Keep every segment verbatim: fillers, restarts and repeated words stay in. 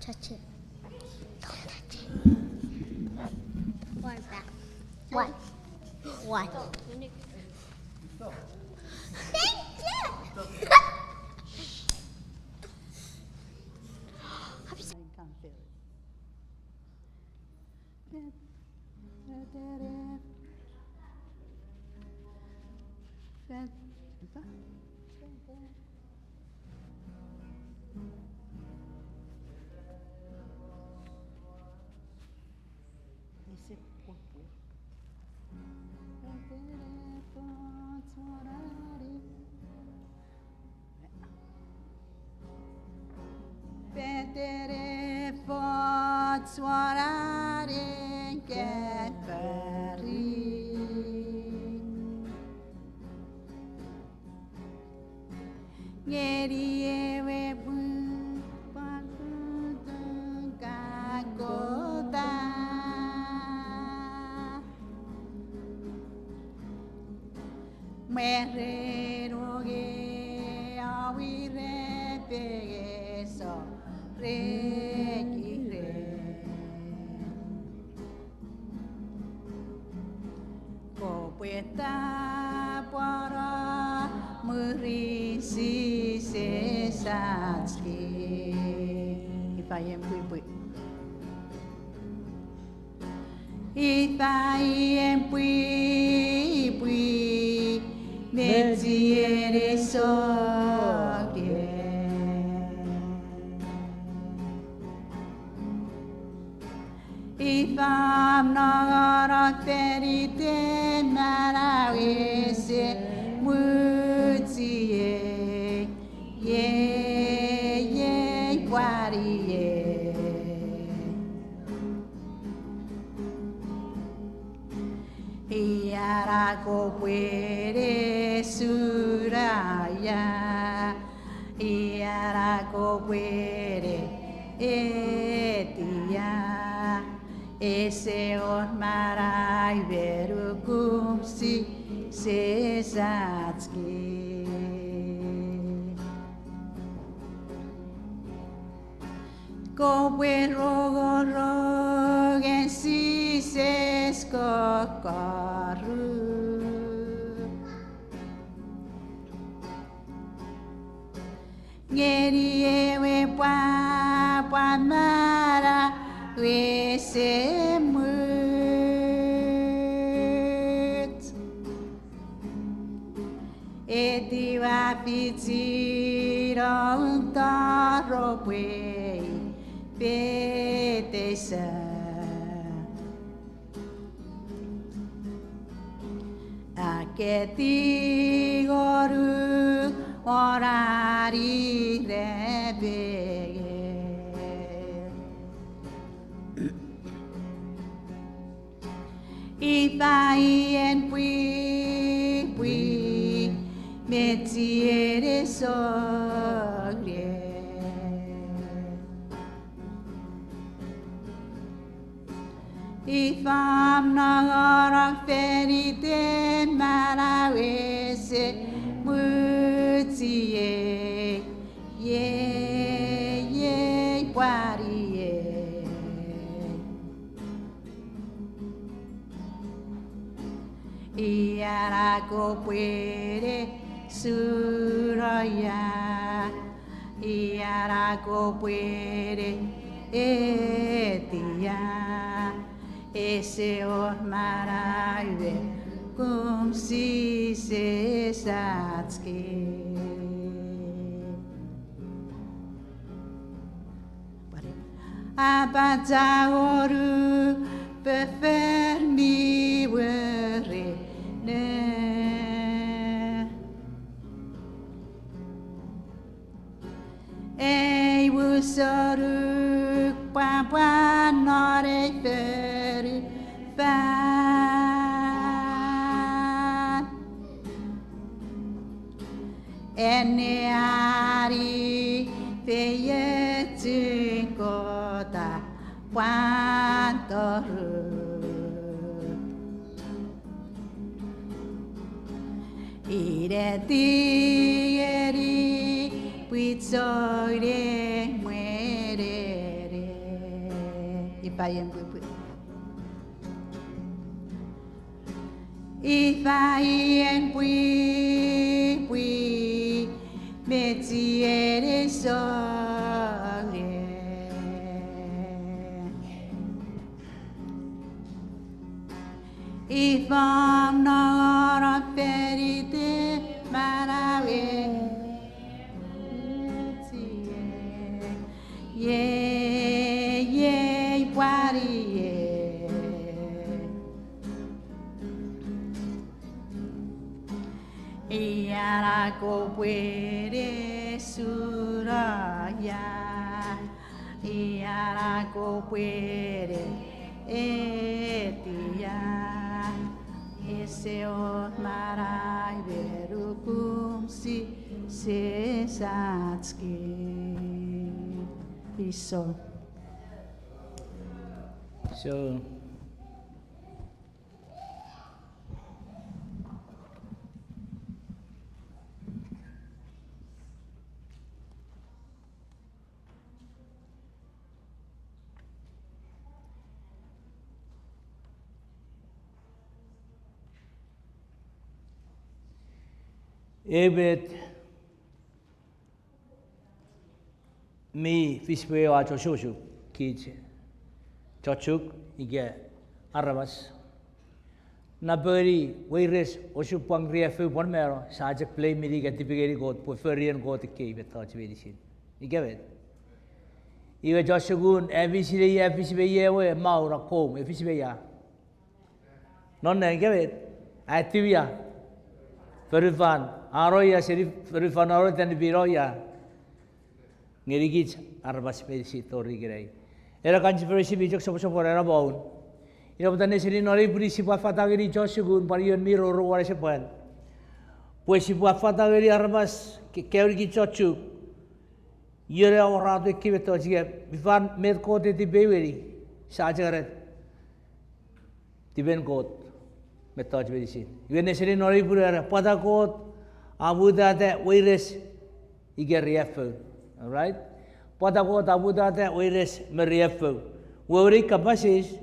Touch it. Don't touch it. What about? What? What? Thank you. Peter e foch won anen Kalvari. Ngeni ewe pwun pwan putun Kakota. Mwirin onge a wiri pegeso rekire. Kopwe tapweno mwirin Jises ach King. Ifa ien pwipwi? Ifa ien pwipwi me chiener e sokir? Ifa om nongonong fan iten manau ese muchiei, iei, iei pwariei. Iana kopwe ne sunaia, iana kopwe ne etia, ese wor manau me nukum Jises ach King. Kopwe rongorong an Jises kokkoruk. Ngeni ewe pwapwa manau ese much. Etiwa fichi noun toropwe Petesa. Aketi ngonuk won an irapenges. Ifa ien pwipwi me chiener e sokir? Ifa om nongonong fan iten manau ese muchiei, iei, iei pwariei. Iana kopwe ne sunaia, iana kopwe ne etia, ese wor manau me nukum Jises ach King. Apachau ngonuk foffor mi wor ren. Ei usonuk pwapwa non ei fonufan. Anneani feiochun Kot a pwan toruk. Ineti ngeni pwich souneng mwenene. Ifa ien pwipwi, ifa ien pwipwi, mechienesonge. Ifa nongonong faniten manauei, mechie, iei pwariei. Ian a kopwe ne suno ia, ian a kopwe ne etia, ese wor manau me nukum si sesach ki. Iso. So, Emet mi fis pwe ew ach osukosuk kich chochuk ika aramas. Napengeni weires, osupwang, riaffou, pwan mano, sia chok blame-ini ika tipengeni Kot pwe forien Kot ekkei mettoch meinisin. Ika met? Iwe chon sukun, a fis me ia, a fis me ia ewe maun akkom, a fis me ia? Non nang ika met? A etiwa ia? Fonufan. A no ia seni fonufan, a no tanipino ia? Ngenikich aramas meinisin tori ikenai. Ena controversy mi chok soposopono ena maun. Ina pwata neseni non ei pwinin sipwe affata ngeni chon sukun pwan ion mi roro won ese pwan, pwe sipwe affata ngeni aramas ke-, kewe nikich chochuk. Ion a warato ekkei mettoch ika mi fan met Kot e tipeu ngeni, sia chok ere tipen Kot mettoch meinisin. Iwe neseni non ei pwinin era, pwata Kot a mutata weires ika riaffou? All right? Pwata Kot a mutata weires me riaffou? Wewen ei kapas eis,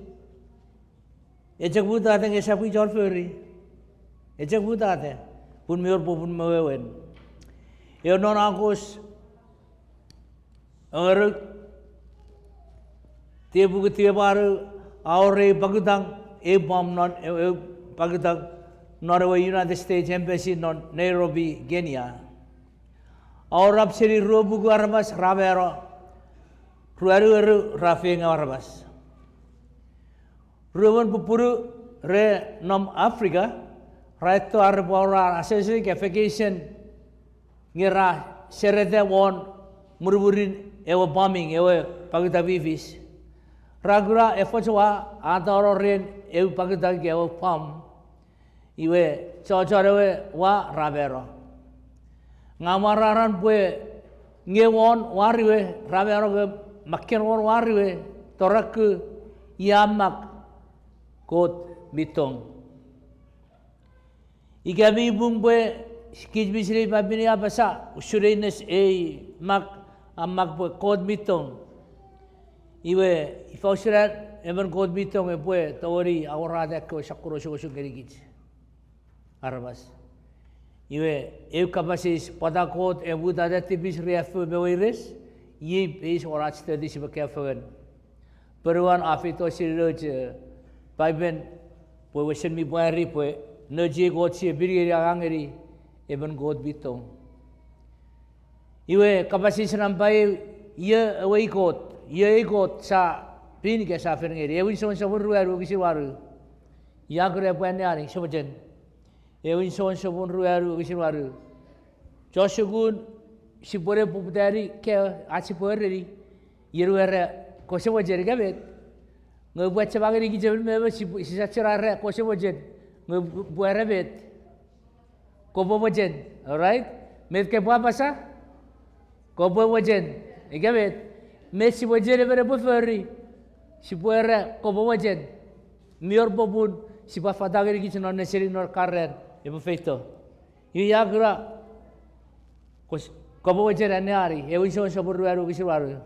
e chok mutata nge esap chon fori. E chok mutata pun mi wor popun me wewen. Ewe non August engerou, tiwepuku tiwepwanu, a wor eu pakutang, eu pom non eu, eu pakutang non ewe United States Embassy non Nairobi, Kenya. A wor ap seni ruepuku aramas ra mano, ruanu ngerou ra feiengau aramas. Ruemon pupunu re nom Africa, ra eto ar repwe awora asoso ika vacation, nge ra sereta won mwirimwirin ewe bombing, ewe pakutang mi fis. Ra kuna efoch oua a tano ren eu pakutang ika ewe bomb. Iwe chochon ewe oua ra mano. Nge amwararan pwe nge won wari we ra mano, nge makken won wari we, toraku, ia mak, Kot mi tong. Ika mi pung pwe kich mi sinei Paipen a apasa usun ei nes, ei mak, a mak pwe Kot mi tong. Iwe ifa usun an emon Kot mi tong epwe tongeni aworata ekkewe sokkun osukosuk ngenikich aramas? Iwe eu kapas eis, pwata Kot e mutata tipis, riaffou me weires? Iei eis won ach study sipwe kaeo fengen. Ponuan a feito seni nouch, eh, Paipen, pwe wesen mi pwari pwe nouch ei Kot sia pin ngeni, angang ngeni, emon Kot mi tong. Iwe kapas eis nampa ew, io ewe ei Kot, io ei Kot sia pin ika sia fen ngeni? Ewin Jon sopun ruanu wokisin wanu. Ia kuna epwe anneani, somochen? Ewin Jon sopun ruanu wokisin wanu. Chon sukun, sipwe ne poputani kaeo ach sipwe ereni, ien we ra, kose mochen, ika met? Nge upwe achema ngenikich emon me emon, sipwe, sisap chok era kose mochen, nge upwe era met? Kopwe mochen. All right? Met kopwe apasa? Kopwe mochen. Ika met? Met sipwe mochen emon epwe fori? Sipwe era kopwe mochen. Mi wor popun sipwe affata ngenikich non nesen, non karan epwe feito. Iwe ia kuna, kos-, kopwe mochen, anneani, Ewin Jon sopun ruanu wokisin wanu.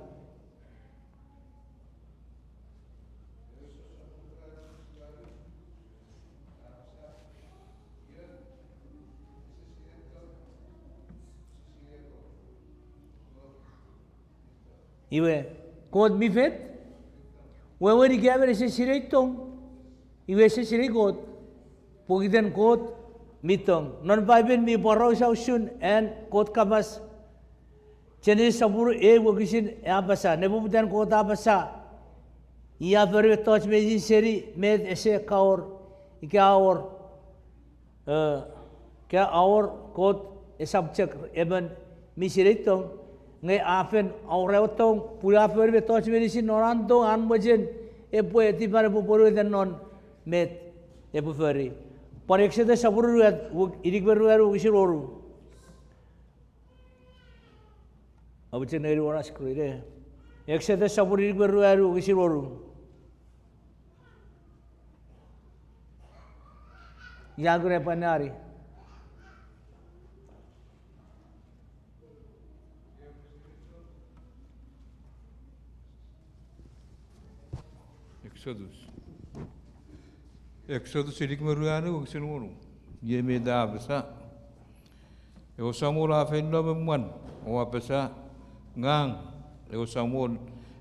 Iwe, Kot mi fet, wewen ika emon ese sinei tong, iwe ese sinei Kot, pokiten Kot mi tong. Non Paipen mi pworaus usun an Kot kapas, Genesis sopun eu wokisin a apasa, nepoputan Kot a apasa, i a fori mettoch meinisin seni met ese kawor, ika a wor, eh, ika a wor Kot esap chok emon mi sinei tong, nge a fen awora ewe tong, pun a fori mettoch meinisin non an tong, an mochen, epwe tipan epwe pwonueta non met epwe fori. Pwan Exodus sopun unungat, wok-, inik me ruanu wokisin wonu. Abuchek nengeni won screen, eh. Exodus sopun inik me ruanu wokisin wonu. Ia kuna epwe anneani? Exodus. Exodus inik me ruanu wokisin wonu. Iei met a apasa. Ewe Samol a feino me mwan, o apasa, ngang, ewe Samol,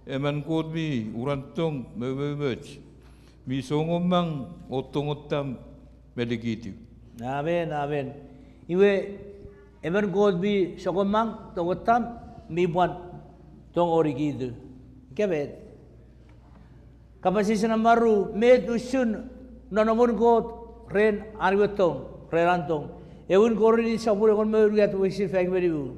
emon Kot mi uren tong me umoumoch, mi songomang o tongottam me nikitu. Amen, amen. Iwe, emon Kot mi songomang, tongottam, mi pwan tong o nikitu. Ika met? Kapas eis nampa ru, met usun nonnomun Kot ren an we tong, ren an tong. Ewin Korint sopun engon me unungat wokisin faik me nimu.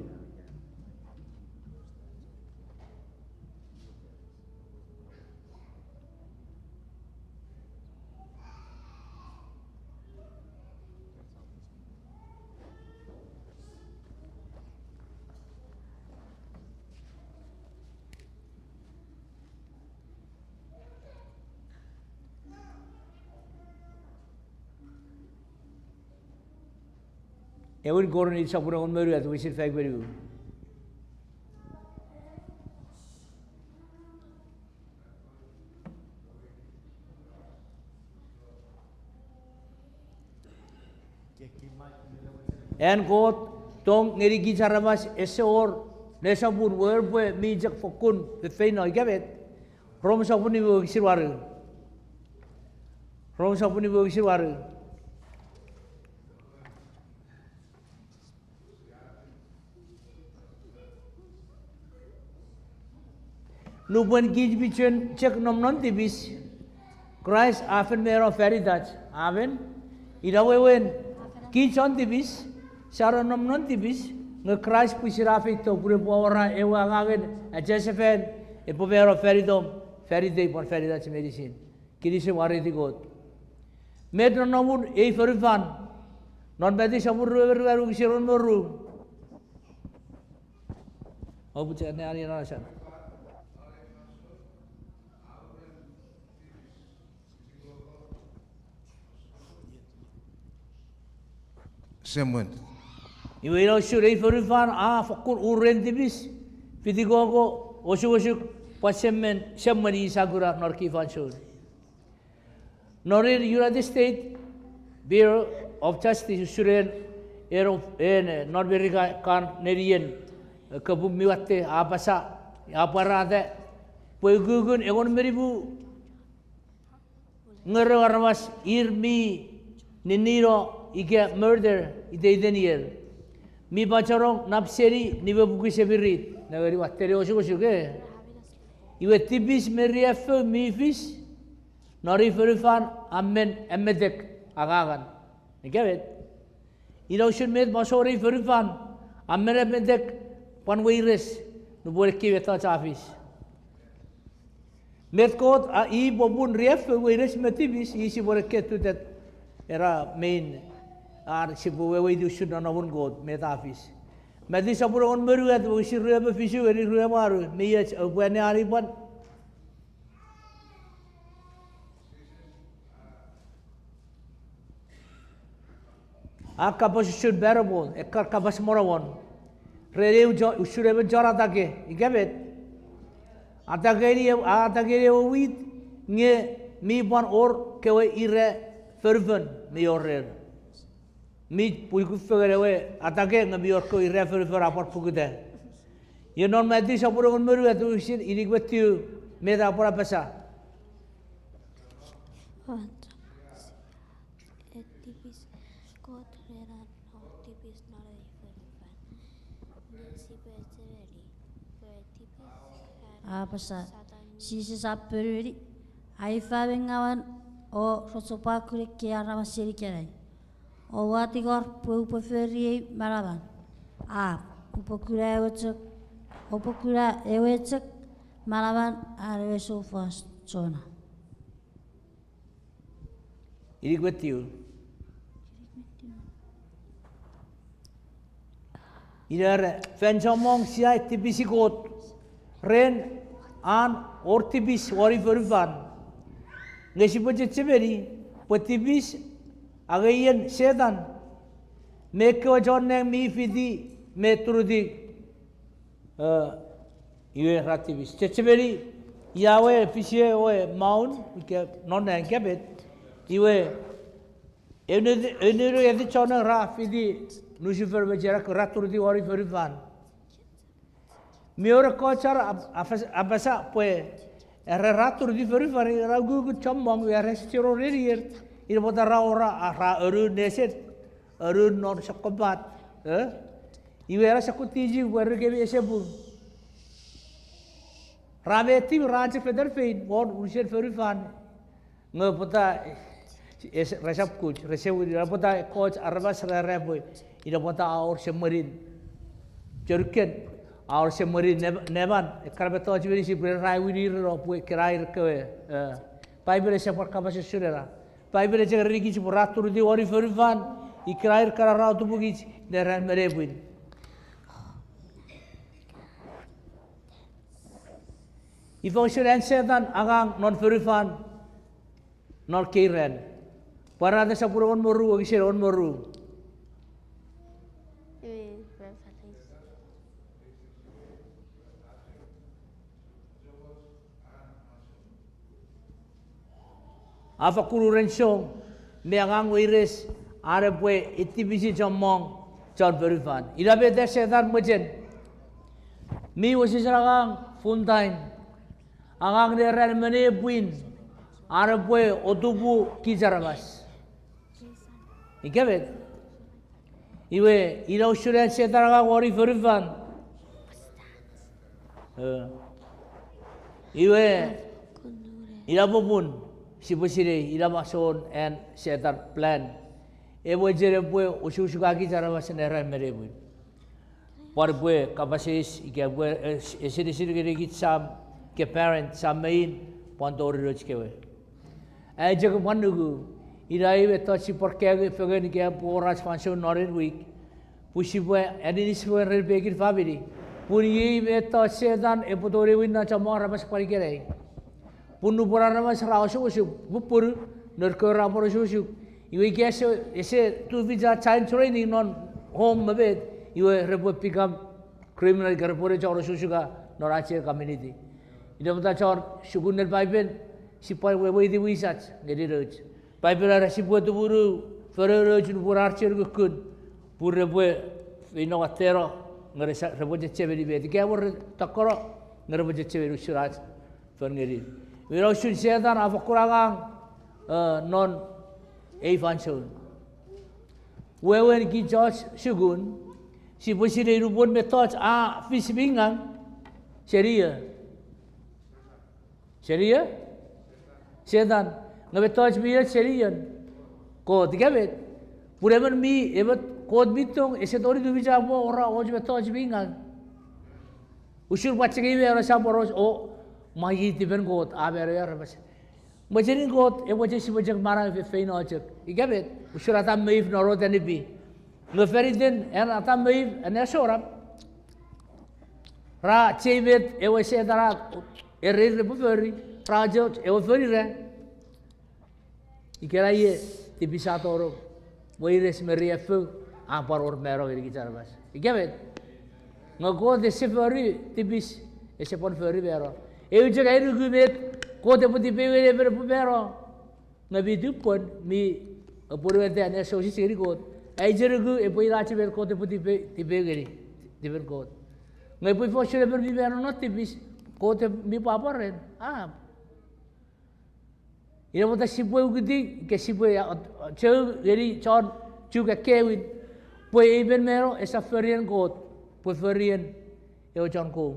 Ewin Korint sopun engon me unungat wokisin faik me nimu. An Kot tong ngeni kich aramas ese wor nesopun, wewen pwe mi chok fokkun fefeino, ika met? Rom sopun nimu wokisin wanu. Rom sopun nimu wokisin wanu. Nupwen kich mi chuen chok nom non tipis, Kraist a fen mano fan itach. Amen. Ina wewen, kich chon tipis, sia nom non tipis, nge Kraist pwisin a feito pun epwe awora ewe angangen achasefan, epwe mano fan itom, fan itei pwan fan itach meinisin. Kinisou, mwareiti Kot. Met nonnomun ei fonufan? Non Matiu sopun rue me ruanu wokisin engon me ru. Oupwe chok anneani ena asan. Semwen. Iwe ina usun ei fonufan a fokkun uren tipis, fitikoko, osukosuk, pwan semwen, semwen i sakura non ekkei fansoun. Non United States Bureau of Justice usun en, en, non Merika kan nenien, eh, kapung mi watte a apasa, a pwarata, pwe ukukun engon me nimu ngerou aramas ir mi ninnino ika murder iteiten ier. Mi pachenong nap seni nimepuku semirit, nengeni watten osukosuk, eh. Iwe tipis me riaffou mi fis non ei fonufan a men emetek angangan. Ika met? Ina usun met masouen ei fonufan a men emetek pwan weires nupwen ekkei mettoch a fis. Met Kot a, i popun riaffou, weires me tipis, i sipwe ne kettutet ena main, ar sipwe weweiti usun nonnomun Kot met a fis. Matiu sopun engon me unungat wokisin rue me fisu ngeni rue me wanu, mi och, oupwe anneani pwan. A kapas usun parable, ekkan kapas monomon. Ren eu cho-, usun emon chon atake, ika met? Atakeni e-, atakeni ewe wit, nge mi pwan wor kewe ira fonufon mi wor rer. Mi pwukufengen ewe atake nge mi wor kewe ira fonufon a pwan pukuta. Iwe non Matiu sopun engon me ru, atusin inik me tiu, met a pwan apasa? E tipis Kot ren an o tipis non ei fonufan. Nge sipwe chechemeni pwe tipis a apasa, Jises a ponueni, ai fa me ngawan o rochopwakun ekkei aramas seni ikenai. O ua tingor pwe upwe fori ei manaman. A, upwe kuna ewe chok, upwe kuna ewe chok manaman an ewe soufos Jona. Inik me tiu. Ina era, fan chommong sia tipisi Kot ren an wor tipis won ei fonufan. Nge sipwe chechemeni pwe tipis, angeien Setan, me ekkewe chon nang mi fiti me turutiw, iwe ra tipis. Chechemeni, ia we fisi ewe maun ika non nang ika met, iwe, eu ne, eu ne eti chon nang ra fiti Nusifer me Jerak, ra turutiw won ei fonufan. Mi wor ekkoch ra ap-, apasa pwe era ra turutiw fonufan, ra ukukun chommong, iwe ra ese chiro renier, ina pwata ra wora, a, ra anun neset, anun non sokkopat, e? Iwe ra sokkun tichi pwe rikemi ese pung. Ra metiw ra chok fetan fein won unusen fonufan. Nge pwata, es-, resap kuch, rese wini, ina pwata ekkoch aramas ra era pwe, ina pwata a wor semwenin, chonuken, a wor semwenin Neman, ekkana mettoch meinisin pwe ra winireno pwe kena ir kewe, e, Paipen ese pwan kapas usun ena. Paipen ese ngenikich pwe ra turutiw won ei fonufan, ikkena ir kana ra otupukich neran me nepwin. Ifa usun an Setan angang non fonufan non ekkei ran? Pwarata sopun engon me ru, wokisin engon me ru. A fakkun uren song me angang weires an epwe etipisi chommong chon fonufan. Ina met an Setan mochen. Mi wesewesen angang full time. Angang neran me nepwin an epwe otupu kich aramas. Ika met? Iwe, ina usun an Setan angang won ei fonufan. E, iwe, ina popun sipwe sinei ina masoun an Setan plan. Epwe chen epwe osukosuka kich aramas neran me nepwin. Pwan epwe kapas eis ika epwe, e, esinesin ngenikich sam, ke parent, sam me in, pwan tori nouch kewe. Ai chok pwan nuku, ina ei mettoch sipwe pwan kaeo fengen ika epwe wor ach fansoun non ei wik, pwe sipwe aninis fengen ren pekin famini. Pun iei mettoch Setan epwe tongeni win non chommong aramas pwan ikenai. Pun nupwen aramas ra osukosuk, pupunu, nour kewe ra pwan osukosuk. Iwe ika ese, ese tufich ach training non home me met, iwe repwe become criminal ika repwe ne chon osukosuka non ach ei community. Ina pwata chon sukun nen Paipen, sipwe weweiti wisach ngeni nouch. Paipen a era sipwe tumunu fonu nouch nupwen ar chen kukkun, pun repwe feino watteno, nge repwe chechemeni met ika epwe re tokkono, nge repwe chechemeni usun ach fon ngeni. Ina usun Setan a fakkun angang, e, non ei fansoun. Wewen kich chon sukun, sipwe sinei nupwen mettoch a fis mi ngaw, seni ia? Seni ia? Setan. Nge mettoch mi och seni ion? Kot, ika met? Pun emon mi, emon Kot mi tong, ese tongeni tufich pwe a wora och mettoch mi ngaw. Usun pwachengei me ena sap oros o, mwa i tipen Kot a mano aramas. Mochenin Kot epwe chok sipwe chok manau feinfeino chok. Ika met? Usun Atam me If non roten nipi. Nge fan iten an Atam me If aneasochis, ra chei met ewe Setan a ereni repwe fori, ra achocho ewe fori ra. Ikena ie tipis a tonong, weires me riaffou, a pwan wor mano ngenikich aramas. Ika met? Nge Kot ese fori tipis, ese pwan fori mano. Eu chok ai nuku met Kot epwe tipeu ngeni emon epwe mano. Nge mi tupwen mi apwonueta aneasochis ngeni Kot. Ai chok nuku epwe ina chok met Kot epwe tipeu, tipeu ngeni, tipen Kot. Nge pwe ifa usun emon mi mano non tipis, Kot mi pwapwa ren? Ap. Ina pwata sipwe ukutiw, ika sipwe, a, chou ngeni chon Chuuk ekkewin, pwe ei men mano esap forien Kot, pwe forien ewe chon kou.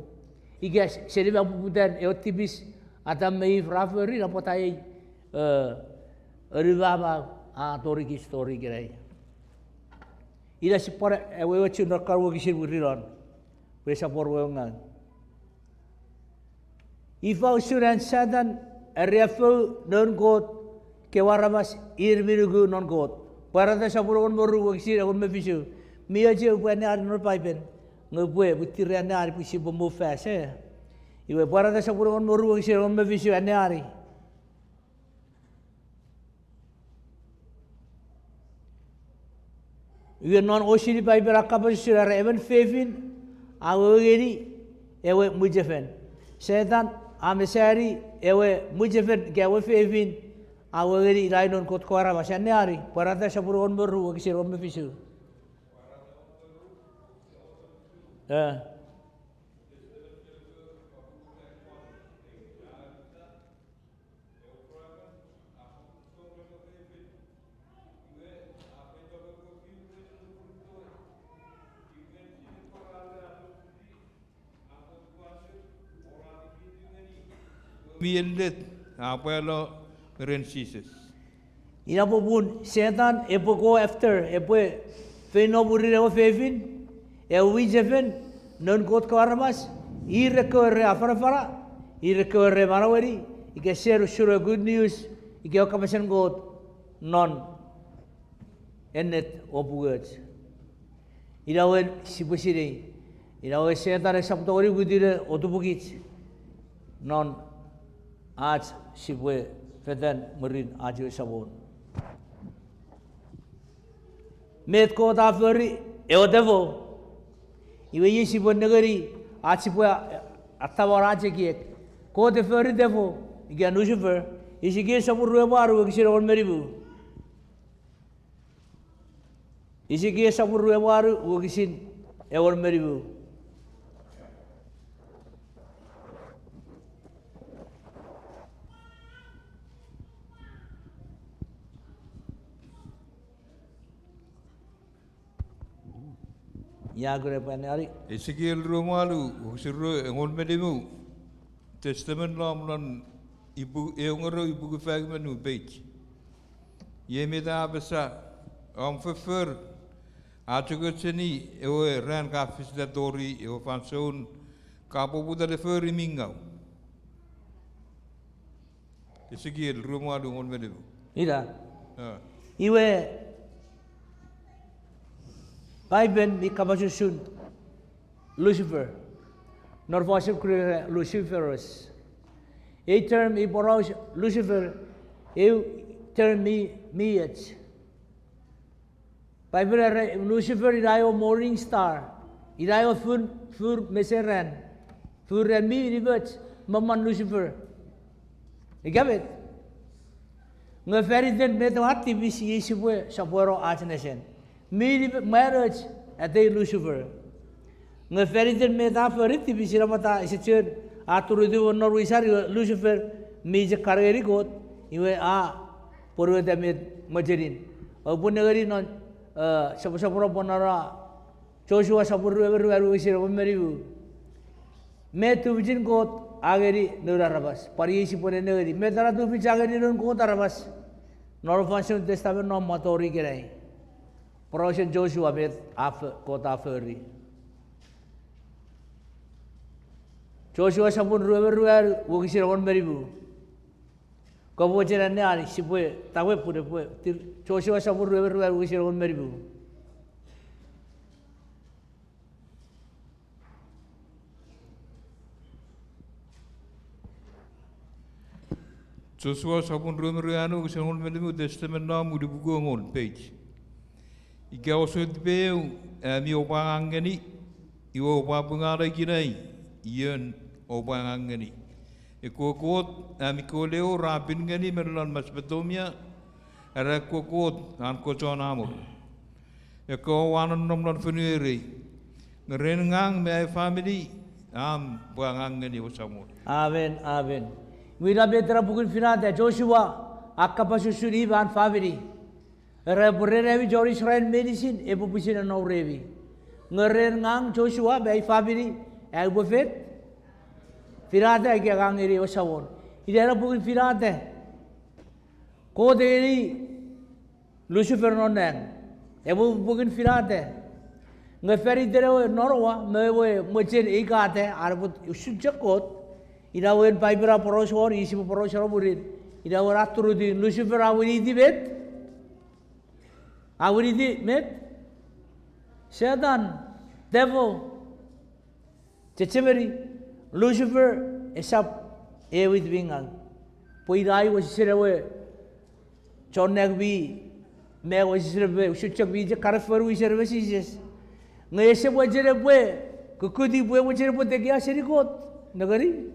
Ika seni me poputan ewe tipis Atam me If ra fori, ina pwata ei, e, anumamau a tori kich tori ikenai. Ina sipwe pwan awewe chok non ekkan wokisin mwirin non, pwe esap wor wewe ngaw. Ifa usun an Setan ariaffou noun Kot kewe aramas ir mi nuku non Kot? Pwarata sopun engon me ru wokisin engon me fisu. Mi och upwe anneani non Paipen, nge upwe mwitir anneani pwe sipwe move fast, e. Iwe Pwarata sopun engon me ru wokisin engon me fisu, anneani. Iwe non osini Paipen a kapas usun, are emon fefin a wewe ngeni ewe mwichefen. Setan a mesani ewe mwichefen ika ewe fefin a wewe ngeni ina i noun Kot kewe aramas. Anneani Pwarata sopun engon me ru wokisin engon me fisu. E. Mi ennet a pwalo ren Jises. Ina popun Setan epwe go after, epwe feino mwirin ewe fefin, ewe mwichefen, noun Kot kewe aramas, ir ekkewe re afanafana, ir ekkewe re manaueni, ika share usun ewe good news, ika ewe kapasen Kot non ennet o pungoch. Ina we sipwe sinei, ina we Setan esap tongeni mutune otupukich non ach sipwe fetan mwirin ach ewe Samon. Met Kot a fori? Ewe tefo. Iwe iei sipwe nengeni ach sipwe a-, attaman ach ekiek. Kot e fori tefo, ika Lucifer, Isikiel sopun rue me wanu wokisin engon me nimu. Isikiel sopun rue me wanu wokisin engon me nimu. Ia kune pwan eani? Isikiel rue me wanu wokisin rue engon me nimu. Testament lom lon ipu-, eungorou ipuku faik me nimu page. Iei met a apasa: Om foffor a chok seni ewe ran ka fisita tori ewe fansoun ka poputa le fori mi ngaw. Isikiel rue me wanu engon me nimu. Ina. Iwe, Paipen mi kapas usun Lucifer. Non fosun Greek, Luciferus. Ei term mi poraus Lucifer, eu term mi, mi och. Paipen a era Lucifer ina ewe morning star. Ina ewe fun, fur meseran. Fur ran mi nimoch, me mwan Lucifer. Ika met? Nge fan iten met ewe a tipis iei sipwe sopweno ach nesen. Mi nimoch, mwan och, atei Lucifer. Nge fan iten met a fori tipis, ina pwata ese chuen a turutiw non wisan, iwe Lucifer mi chok kan ngeni Kot, iwe a pwonueta met mochenin. Oupwe nengeni non, e, sopwosopwono pwan non Josua sopun rue me ruanu wokisin engon me nimu. Met tufichin Kot a ngeni noun aramas? Pwan iei sipwe nenengeni met ena tufich a ngeni noun Kot aramas non fansoun Testament Noom me tori ikenai. Porausen Josua met a fo-, Kot a fori. Josua sopun rue me ruanu wokisin engon me nimu. Kopwe mochen anneani, sipwe tawe pun epwe tir-, Josua sopun rue me ruanu wokisin engon me nimu. Josua sopun rue me ruanu wokisin engon me nimu, Testament Noom, ipuku engon, page. Ika osotipeu ami oupwe angang ngeni, iwe oupwe apungano ikenai ion oupwe angang ngeni. Ekkewe kot ami kewe lew ra pin ngeni me lon Mesopotamia, era ekkewe kot an kewe chon Amor, ekkewe oua nonnom lon fonuerei, Nge ren ngang me ai famini, am pwe angang ngeni ewe Samon. Amen, amen. Iwe ina met ena puken Finata, Joshua a kapas usun i me an famini. Era epwe ren ami chon Israel meinisin epwe pwisin nom remi. Nge ren ngang Joshua me ai famini, aupwe fet, finata ika angang ngeni ewe Samon. Ina ena puken Finata. Kot a ngeni Lucifer non nang. Epwe puken Finata. Nge fan iten ewe nonowa me ewe mochen eikata an epwe usun chok Kot. Ina wen Paipen a poraus won, i sipwe poraus won mwirin. Ina wen a turutiw, Lucifer a winiti met? A winiti met? Setan, devil. Chechemeni, Lucifer esap ewit mi ngaw. Pwe ina i wesesen ewe chon nang mi, me wesesen ewe, usun chok mi chok kan fori wiser me Jises. Nge ese mochen epwe, kukkuti pwe mochen epwe tekia seni Kot, nengeni.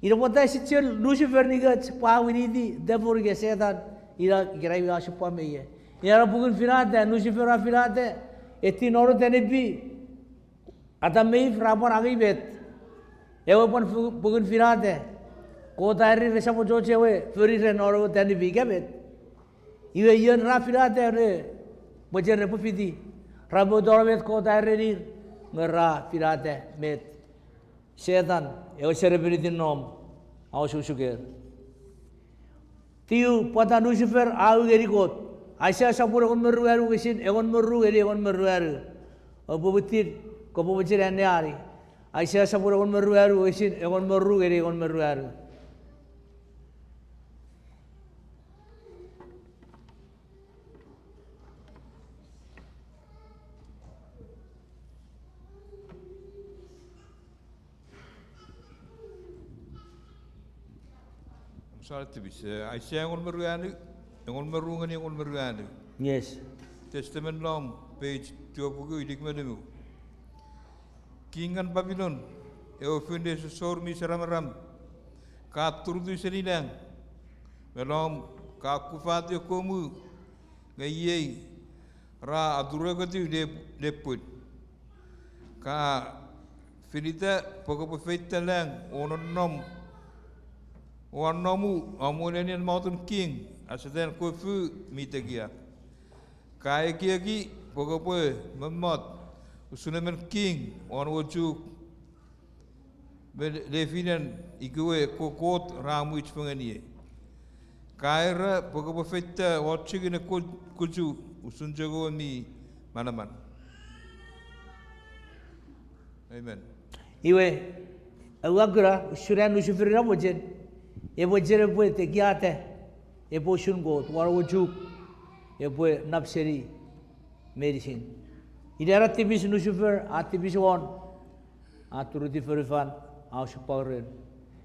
Ina pwata ese chok Lucifer nikoch pwe a winiti devil ika Setan, ina ikenai mi a osupwang me ie. Ina ena puken Finata, Lucifer a finata, eti nono tanipi, Atam me If ra pwan angei met? Ewe pwan fu-, puken Finata. Kot a ereni resap achocho ewe fonu ren nono ewe tanipi ika met? Iwe ion ra finata ne mochen repwe fiti? Ra mwo tonong met Kot a erenir, nge ra finata met Setan, ewe serepeniti nom, a osukosuker. Tiu pwata Lucifer a u ngeni Kot. Aisea sopun engon me ruanu wokisin engon me ru ngeni engon me ruanu. Oupwe mwitir, kopwe mochen anneani. Aisea sopun engon me ruanu wokisin engon me ru ngeni engon me ruanu. Sa tipis, eh, Aisea engon me ruanu, engon me ru ngeni engon me ruanu. Yes. Testament Lom, page tiwepuku inik me nimu. King an Babilon, ewe fon nesosor mi saramaram, ka turutiw seni nang, me lom ka kufatiw ekkewe mu, nge iei ra aturukotiw ne, nepwin. Ka finita pwe kopwe feita lang o nonnom, o annomu om we nenien motun king, asetan kofu mi tekia. Ka ekieki pwe kopwe mommot usun emon king won ewe chuk me lefinen ikewe ekkewe kot ra mwich fengeni. Ka era pwe kopwe feita won chikin ekkewe kuchu usun chok ewe mi manaman. Amen. Iwe, aua kuna usun an Lucifer ina mochen, e mochen epwe tekiata, epwe usun Kot won ewe chuk, epwe nap seni meinisin. Ina ena tipis Lucifer a tipis won, a turutiw fonufan, a osupwang ren.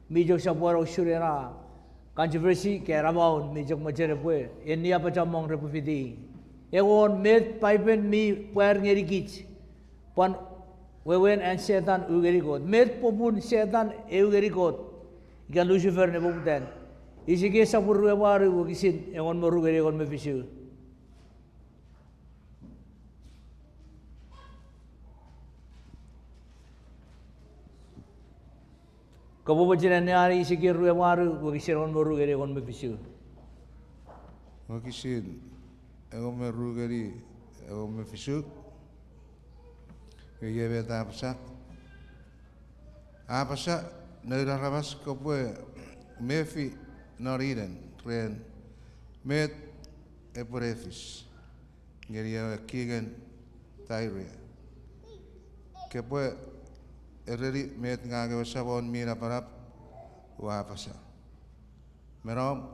Mi chok sopweno usun ena controversy ika ena maun, mi chok mochen epwe, eni a pachamong repwe fiti. Engon, met Paipen mi pwar ngenikich pwan wewen an Setan u ngeni Kot? Met popun Setan e u ngeni Kot, ika Lucifer nepoputan? Isikiel sopun rue me wanu wokisin engon me ru ngeni engon me fisu. Kopwe mochen anneani Isikiel rue me wanu wokisin engon me ru ngeni engon me fisu. Wokisin engon me ru ngeni engon me fisu. Nge iei met a apasa. A apasa, noun aramas, kopwe mefi non inen ren met epwe ne fis ngeni ewe kingen Tairia. Kopwe ereni met ngang ewe Samon mi Napanap ua apasa. Me nom,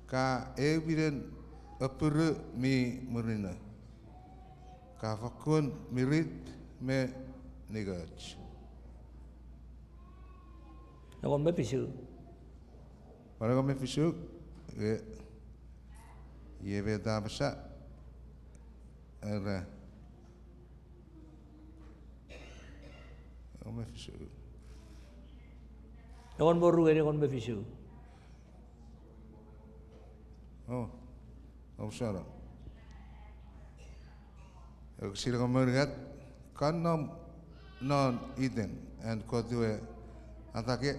ka eu minen appiru mi murinno. Ka fokkun mirit me ningoch. Engon me fisu. Engon me fisu, e, iei met a apasa, era, engon me fisu. Engon me ru ngeni engon me fisu. O, ousano. Wokisin engon me unungat, ka nom non iten an Kot we atake,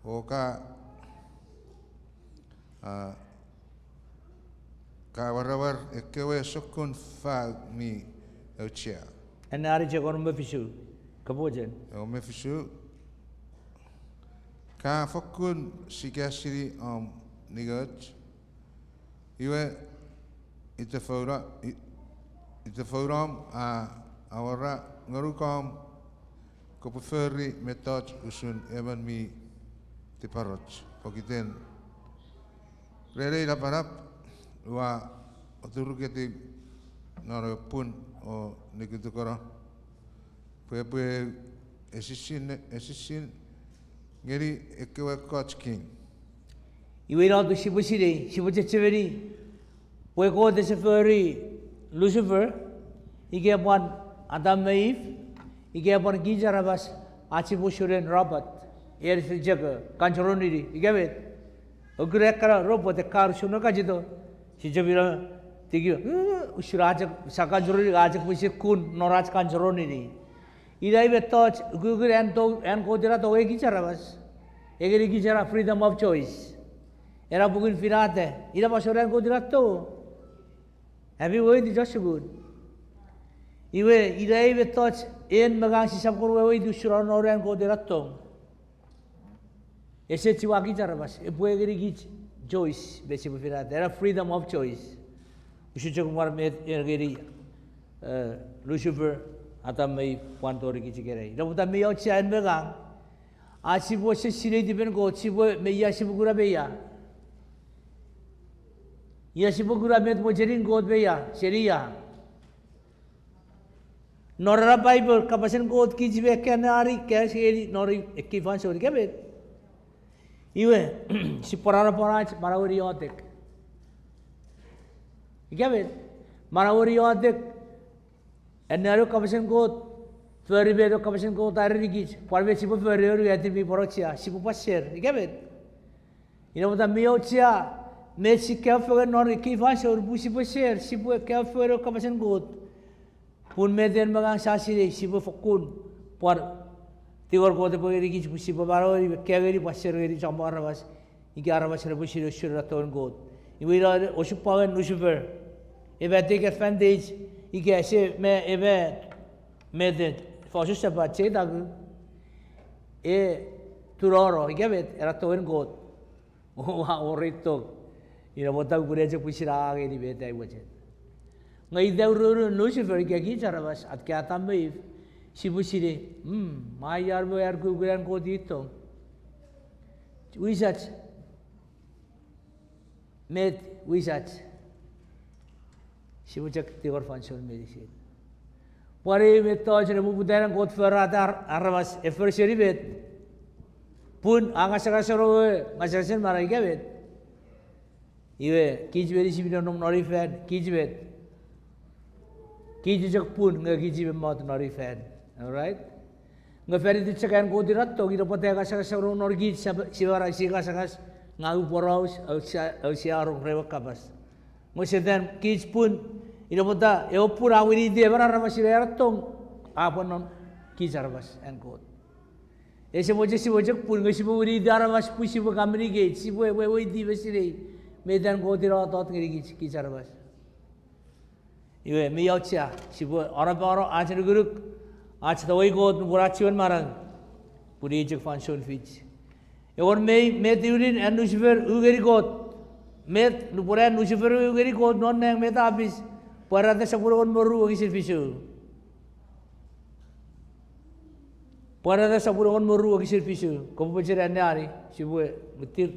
o ka, a, ka warawar ekkewe sokkun fau mi auchea. Ena ari chok wor me fisu. Kapochen. Ewe me fisu. Ka fokkun sikasini om ningoch. Iwe, ite founa-, i-, ite founom a awora ngonukom kopwe fori mettoch usun emon mi tiparoch pokiten ren ei napanap ua oturuketiw non ewe pun o nikutukono pwe epwe esisin, esisin ngeni ekkewe ekkoch king. Iwe ina atun sipwe sinei, sipwe chechemeni, pwe Kot ese fori Lucifer, ika pwan Adam me Eve, ika pwan kich aramas, ach sipwe usun ewe robot, en chok control-ini, ika met. Okure ekkana robot ekkan usun kachito, si chok ina tiki, usun a chok sa control-ini, a chok pwisin kun non ach control-ini. Ina i mettoch, ukukun an to-, an Kot ina tongei kich aramas. Engeni kich ena freedom of choice. Ena pukun finata. Ina masouen an Kot ina to. Ami weweiti chon sukun. Iwe, ina i mettoch, en me ngang sisap kon weweiti usun non an Kot ina tong. Ese chiwen kich aramas, epwe ngeni kich choice, me sipwe finata, ena freedom of choice. Usun chok pwan met en ngeni, eh, Lucifer, Adam me Eve, pwan tori kich ikenai. Ina pwata mi auchea en me ngang, ach sipwe sesei netipen Kot, sipwe me ia sipwe kuna me ia. Ia sipwe kuna met mochenin Kot me ia, seni ia. Non ena Bible, kapasen Kot kich me ekkan ari, kapas ngeni non ekkei fansoun, ika met. Iwe, sipwe pwarano pwan ach manaueni iotek. Ika met, manaueni iotek, anneani ewe kapasen Kot, fori met ewe kapasen Kot a erenikich, pwan met sipwe fori ewe atin mi pwan auchea, sipwe pwan share, ika met. Ina pwata mi auchea, met si kaeo fengen non ekkei fansoun pwe sipwe share, sipwe kaeo fengen ewe kapasen Kot. Pun met en me ngang sa sinei, sipwe fokkun pwan tingor Kot epwe ngenikich pwe sipwe manaueni, kaeo ngeni, pwan share ngeni chommong aramas, ika aramas repwe sinei usun ena tongen Kot. Iwe ina osupwangen Lucifer. Epwe take advantage, ika ese me, epwe, met, fosun Sapat, cheitaku. E, tunono, ika met, ena tongen Kot. Oua wor ei tong. Ina pwata ukun chok pwisin a ngeni met ai mochen. Nge ita ururun Lucifer ika kich aramas, atke Adam me Eve, sipwe sinei, mm, mai ian me ar kukun an Kot i tong. Wisach. Met wisach. Sipwe chok tingor fansoun meinisin. Pwan ei mettoch ne poputan Kot forata ar-, aramas e for seni met. Pun a ngasangasen ewe ngasangasen manau ika met. Iwe, kich meinisin mi nonnom non ei fan, kich met. Kich chok pun nge kich mi mot non ei fan. All right? Nge fan iten chok an Kot ina tong, ina pwata e ngasangasen non kich, sap-, sipwe manau si ngasangas, ngang upwe poraus, ausia, ausia rong rewe kapas. Nge Setan kich pun, ina pwata ewe pun a winiti emon aramas ina ena tong, a pwan non kich aramas an Kot. Ese mochen sipwe chok pun nge sipwe winiti aramas pwe sipwe communicate, sipwe weweiti me sinei met an Kot ina tot ngenikich, kich aramas. Iwe, mi auchea, sipwe anapano ach nukunuk, ach tongei Kot nupwen ach chiwen manau, pun i chok fansoun fich. Ewer mei, met iunin an Lucifer u ngeni Kot. Met nupwen an Lucifer u ngeni Kot non nang, met a fis? Pwarata sopun engon me ru wokisin fisu. Pwarata sopun engon me ru wokisin fisu. Kopwe mochen anneani, sipwe muttir.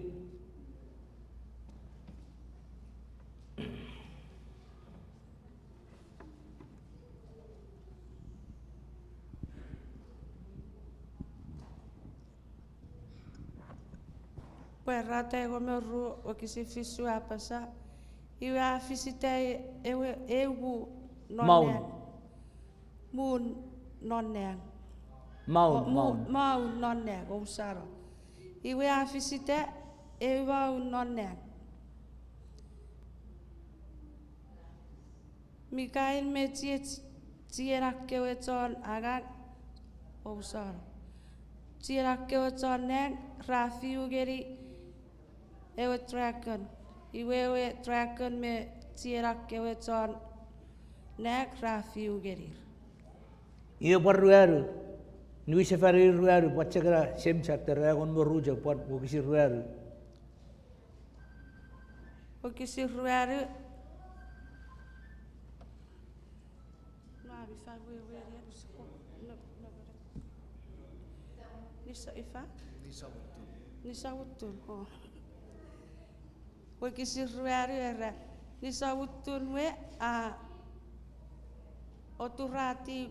Pwarata engon me ru wokisin fisu a apasa, iwe a fisita ewe, eu mu non nang. Maun non nang. Maun, maun non nang, ousano. Iwe a fisita eu maun non nang. Mikael me chie-, chienan kewe chon angang, Ousano. Chienan kewe chon nang ra fiu ngeni ewe dragon. Iwe ewe dragon me chienan kewe chon nang ra fiu ngenir. Iwe pwan ruanu. Niwinsefan ewe ruanu, pwan chok ena same chapter, engon me ru chok, pwan wokisin ruanu. Wokisin ruanu. No, ami fan wewe ne, no, no, nisa ifa? Nisa uttun. Nisa uttun, o. Wokisin ruanu era, nisa uttun we a oturatiw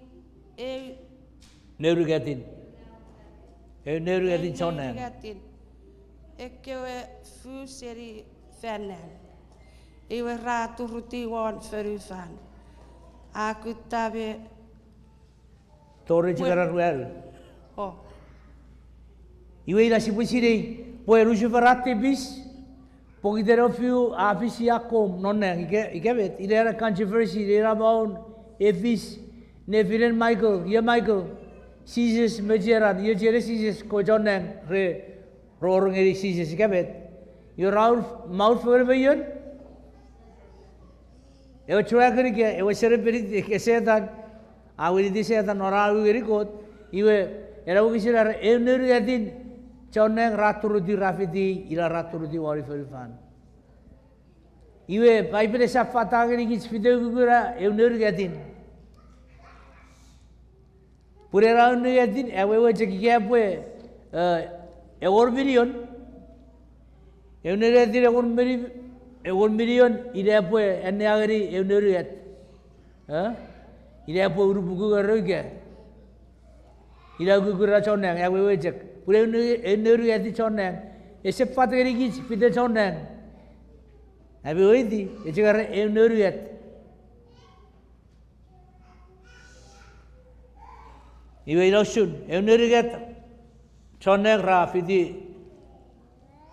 eu nounukatin. Eu nounukatin chon nang. Nounukatin. Ekkewe fu seni fan nang. Iwe ra turutiw won fonufan. A kutta me tori chikara ruanu. O. Iwe ina sipwe sinei pwe Lucifer a tipis, pokiten ewe fiu a fisi akkom non nang, ika, ika met, ina ena controversy, ina ena maun e fis nefinen Michael, ie Michael, Jises me chienan, ie chienen Jises, kewe chon nang re ror ngeni Jises, ika met. Iwe ra maun fengen me ion? Ewe dragon ika ewe serepenit ika Setan, a winiti Setan non an u ngeni Kot, iwe ena wokisin era eu nounukatin chon nang ra turutiw ra fiti, ina ra turutiw won fonufan. Iwe Paipen esap fat a ngenikich fite ukukun eu nounukatin. Pun ena eu nounukatin, awewe chok ika epwe, e, engon minion. Eu nounukatin engon mini-, engon minion, ina epwe anneani eu nounukat. E? Ina epwe unupuku ngerou ika. Ina ukukun ena chon nang, awewe chok. Pun eu nou-, eu nounukatin chon nang. Esap fat ngenikich fite chon nang. Ami weweiti, e chok era eu nounukat. Iwe ina usun, eu nounukat chon nang ra fiti,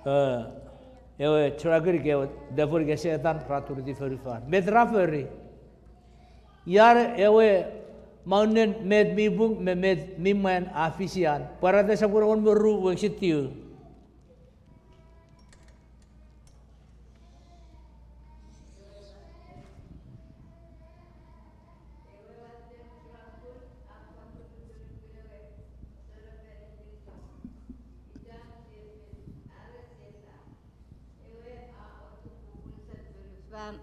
e, ewe dragon ika ewe devil ika Setan ra turutiw fonufan. Met ra fori? Ian ewe maunen met mi pung me met mi mwan a fis ian. Pwarata sopun engon me ru wokisin tiu. Fan,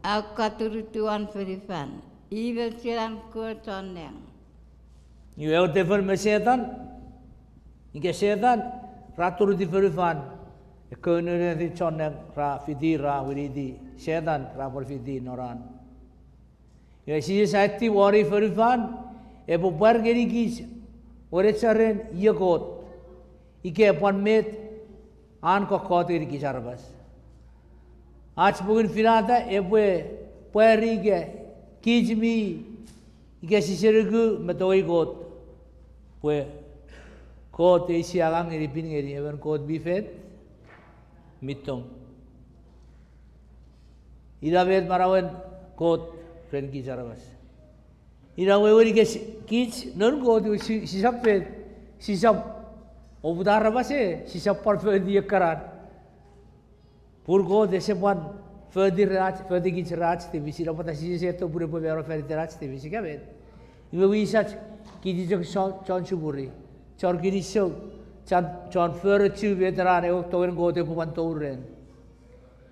a ka turutiw won fonufan, i me chienan kewe chon nang. Iwe ewe devil me Setan, ika Setan, ra turutiw fonufan, ekkewe nounukatin chon nang ra fiti, ra winiti Setan, ra pwan fiti non an. Iwe Jises a aiti won ei fonufan, epwe pwar ngenikich wenecharen ie Kot, ika pwan met an kokkot ngenikich aramas. Ach pungun finata epwe pwari ika kich mi, ika sise nuku me tongei Kot, pwe Kot eis angang ngeni pin ngeni emon Kot mi fet, mi tong. Ina met manauen Kot ren kich aramas. Ina wewen ika si-, kich noun Kot iwe si-, sisap fet, sisap oputa aramas e, sisap pwan foti ekkanan. Pun Kot ese pwan foti ren ach, foti kich ren ach tipis, ina pwata Jises eto pun epwe mano fan iten ach tipis, ika met. Iwe wisach kich chok chon, chon supuri, chon kinisou, chon, chon forochu met ena ewe tongen Kot epwe pwan tou ren.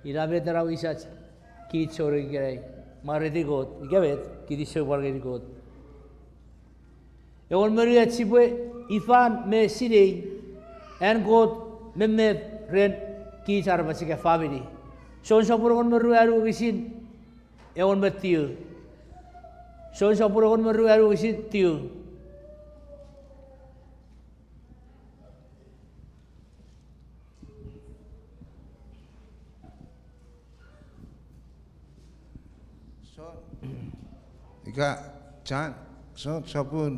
Ina met ena wisach kich souneng ikenai, mwareiti Kot, ika met, kinisou pwan ngeni Kot. Engon me unungat, sipwe ifan me sinei an Kot memef ren kich aramas ika famini. Jon sopun engon me ruanu wokisin engon me tiu. Jon sopun engon me ruanu wokisin tiu. Jon, ika, Jon, Jon sopun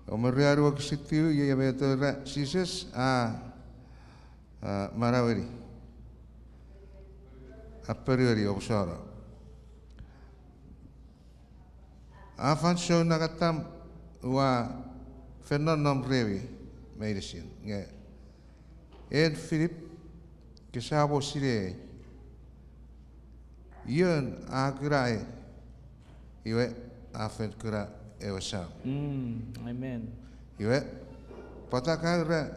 engon me ruanu wokisin tiu, iei met era Jises a, a manaueni, a ponueni, omusano. A fansoun nangatam ua fen nonnom remi meinisin, nge en Filip, kosap sinei ion a kunai, iwe a fen kuna ewe Sam. Amen. Iwe, pwata ka ura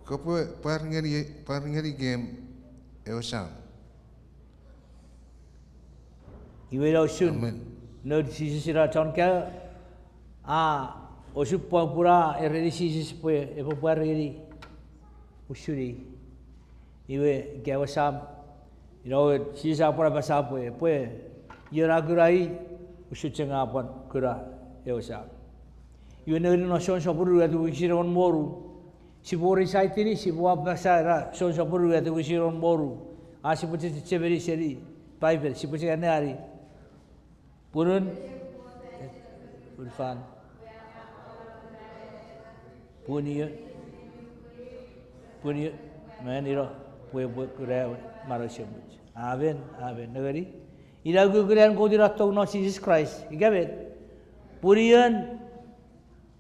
kopwe pwar ngeni, pwar ngenikem ewe Sam? Iwe ina usun, amen, noun Jises ina chon kaeo, a osupwang pun a ereni Jises pwe epwe pwar ngeni usun i. Iwe ika ewe Sam, ina we Jises a pwan apasa pwe, pwe ion a kuna i, usun chok ngang a pwan kuna ewe Sam. Iwe nengeni non Jon sopun ru wokisin engon me wonu, sipwe wor isaitini, sipwe apasa ena Jon sopun ru wokisin engon me wonu. A sipwe chechemeni seni Paipen, sipwe chok anneani. Pun, pun fan, pun ion, pun ion, mwanino, pwe epwe kuna ewe manau esemuch. Amen, amen. Nengeni, ina ukukun an Kot ina tong non Jises Kraist. Ika met? Pun ion,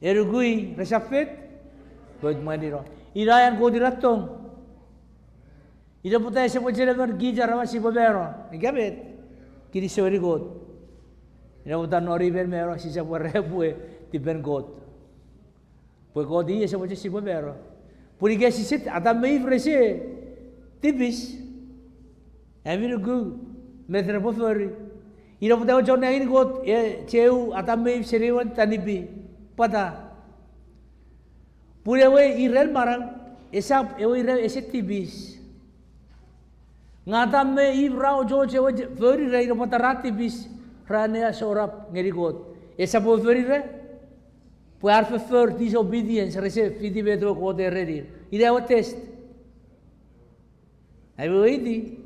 e nuku i, resap fet, pwe mwanino. Ina an Kot ina tong. Ina pwata ese mochen emon kich aramas sipwe mano. Ika met? Kinisou ngeni Kot. Ina pwata non ei men mano sisap pwar pwe tipen Kot. Pwe Kot i ese mochen sipwe mano. Pun ika sise, Atam me If rese tipis, ami nuku met repwe fori? Ina pwata ewe chon nang ngeni Kot, e cheu Atam me If seni ewe tanipi. Pwata? Pun ewe iren manau, esap ewe ira ese tipis. Nge Atam me If ra ochoch ewe fori ira, ina pwata ra tipis, ra anneasonap ngeni Kot. Esap ewe fori ira, pwe ar foffor, disobedience, rese fiti met ewe Kot a erenir. Ina ewe test. Ami weweiti.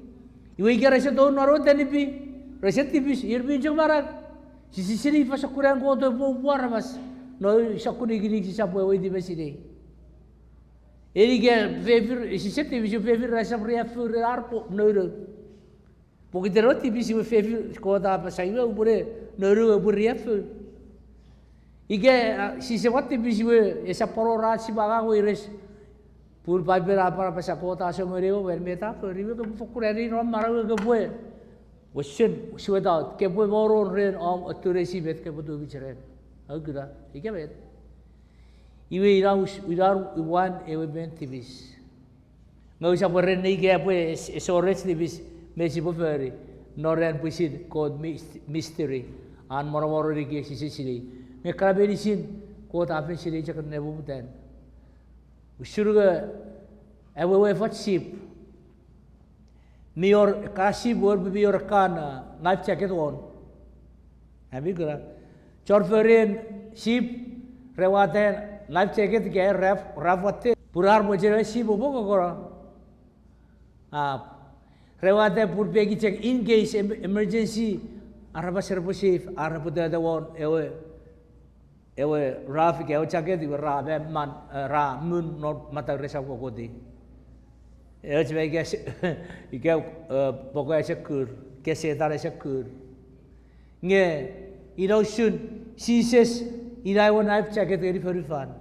Iwe ika rese tou non ewe tanipi, rese tipis, ir mi chok manau. Sise sinei ifa sokkun an Kot epwe upwe aramas. No sokkun ikinik sisap weweiti me sinei. Eni ika fefin, sise tipis, fefin ra esap riaffou ren ar nounou. Pokiten ewe tipis iwe fefin Kot a apasa iwe upwene nounou epwe riaffou. Ika, a, sise pwan tipis iwe esap pwan wor ach sipwe angang weires. Pun Paipen a pwan apasa Kot a songeni ewe mwan met a fori, iwe kopwe fokkun ani non manau, kopwe wesen, wesen without, kopwe moron ren om atun esi met kopwe tufich ren. Aukuna, ika met? Iwe ina us-, ina uwan ewe men tipis. Nge usap ereni ika pwe es-, ese wor ach tipis me sipwe fori non ran pwisin Kot mys-, mystery. An monomoron ika sise sinei. Nge ekkana meinisin Kot a fen sinei chok nepoputan. Usun nge, ewe, ewe fat sip. Mi wor ekkan sip, wor mi wor ekkan, a, life jacket won. Ami kuna. Chon fori sip, re wata life jacket ika ra, ra watte. Pun ar mochen sip epwe kokkono. A, re wata pun peki chok in case em-, emergency, aramas repwe safe, ar repwe tota won ewe ewe raf ika ewe jacket iwe ra me man, e, ra mun non matau resap kokkoti. Ewe chima ika, ika, e, poko ese kur, ika Setan ese kur. Nge, ina usun, Jises, ina ewe life jacket ngeni fonufan.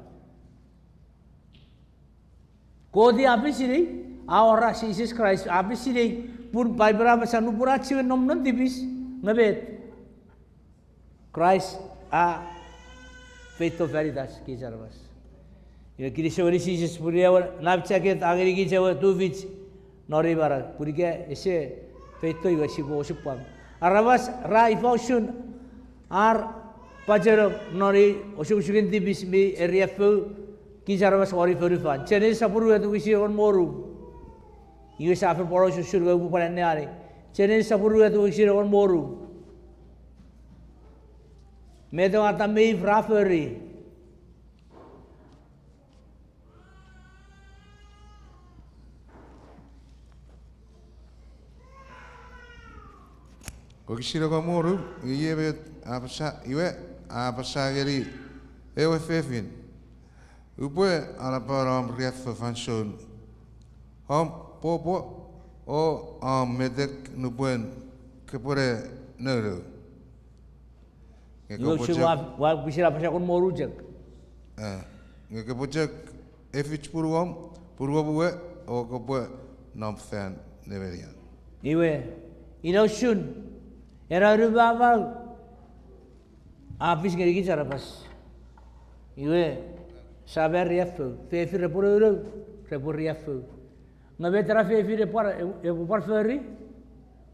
Kot a fen sinei, a awora Jises Kraist a fen sinei, pun Paipen a apasa nupwen a chiwen nom non tipis, nge met? Kraist a feito fan itach kich aramas. Iwe kinisou ngeni Jises pun ewe life jacket a ngenikich ewe tufich non ei manau. Pun ika ese feito iwe sipwe osupwang. Aramas ra ifa usun ar pachenong non ei osukosuken tipis mi eriaffou kich aramas won ei fonufan. Genesis sopun rue wokisin engon me wonu. Iwe sia fen poraus usun nge upwe pwan anneani. Genesis sopun rue wokisin engon me wonu. Met ewe Atam me If ra fori? Wokisin engon me wonu, iwe met a apasa, iwe a apasa ngeni ewe fefin, upwe anapano om riaffou fansoun, om pwopwo, o om metek nupwen kopwene nounou. Nge usun ua pwisin apasa kon monu chok. Nge kopwe chok efich punuom, punuom we, o kopwe nom fan nemenian. Iwe, ina usun, ena unumamau a fis ngenikich aramas. Iwe, sia mari riaffou, fefin repwe nounou, repwe riaffou. Nge met ena fefin epwe pwan fori?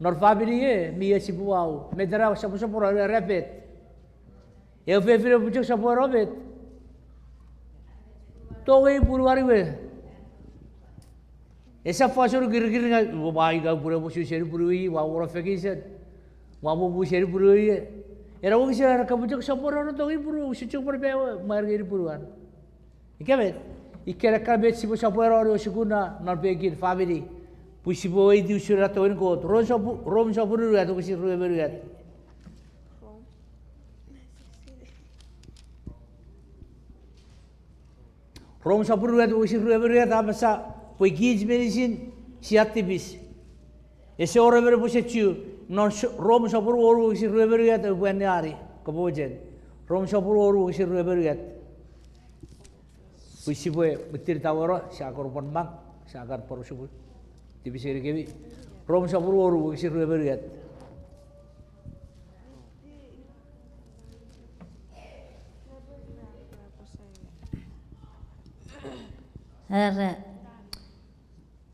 Non famini e mi och sipwe wau, met ena soposopono, ena met? Ewe fefin epwe chok sopweno met? Tongei punuan we. Esap fansoun kirikiringaw, ua ika pun epwe su seni punuei, ua wor vacation, ua mopu seni punuei. Ena wokisin era kopwe chok sopweno tongei punuan, usun chok pwe epwe mwaar ngeni punuan. Ika met, ikkena ekkan met sipwe sopweno ne sukuna non pekin famini, pwe sipwe weweiti usun ena tongei Kot. Rom sopun unungat wokisin rue me unungat. Rom sopun unungat wokisin rue me unungat a apasa pwe kich meinisin sia tipis. Ese wor emon epwe se Ju, non Rom sopun wonu wokisin rue me unungat oupwe anneani, kopwe mochen. Rom sopun wonu wokisin rue me unungat. Pwe sipwe mwitir taweno, sia kon pwan mang, sia kan pwan sukun. Tipis ngenikemi. Rom sopun wonu wokisin rue me unungat. Era,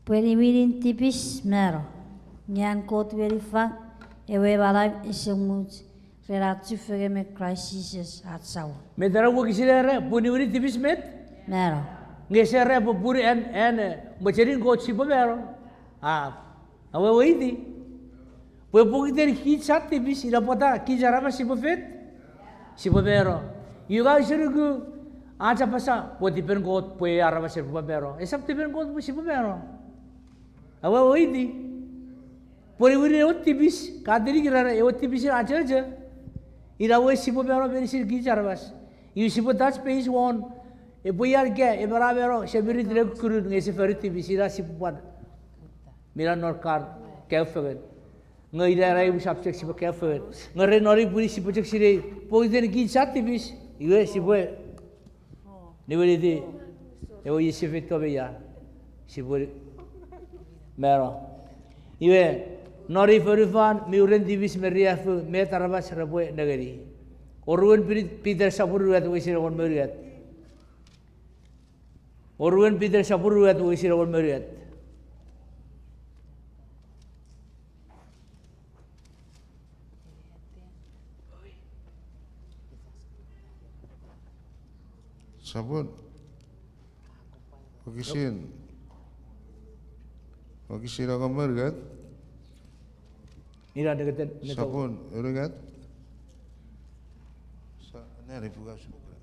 pwe niwinin tipis mano, nge an Kot wenifang ewe manau esemuch ren ach chufengen me Kraist Jises ach Samon. Met ena wokisin era, pwe niwinin tipis met? Mano. Nge ese era pwe pun an, an, mochenin Kot sipwe mano. A, aweweiti. Pwe pokiten kich sia tipis, ina pwata kich aramas sipwe fet? Sipwe mano. Iwe ngang use nuku ach apasa pwe tipen Kot pwe aramas repwe mano. Esap tipen Kot pwe sipwe mano. Aweweiti. Pwe niwinin ewe tipis, Katolik ra era ewe tipisin achocho, ina we sipwe mano meinisin kich aramas. Iwe sipwe touch base won, epwe ian ika emon a mano semirit ne kukkunun nge ese fori tipis, ina sipwe pwan mina non kan kaeo fengen. Nge ina ena ewe subject sipwe kaeo fengen. Nge ren non ei pwinin sipwe chok sinei pokiten kich sia tipis, iwe sipwe niwiniti ewe Jises feito me ia, sipwe mano. Iwe, non ei fonufan mi uren tipis me riaffou, met aramas repwe nengeni? Oruen Piter sopun unungat wokisin engon me unungat. Oruen Piter sopun unungat wokisin engon me unungat. Sopun, wokisin, wokisin engon me unungat. Ina neketen, neto. Sopun unungat. Sa, nani puka sipukura.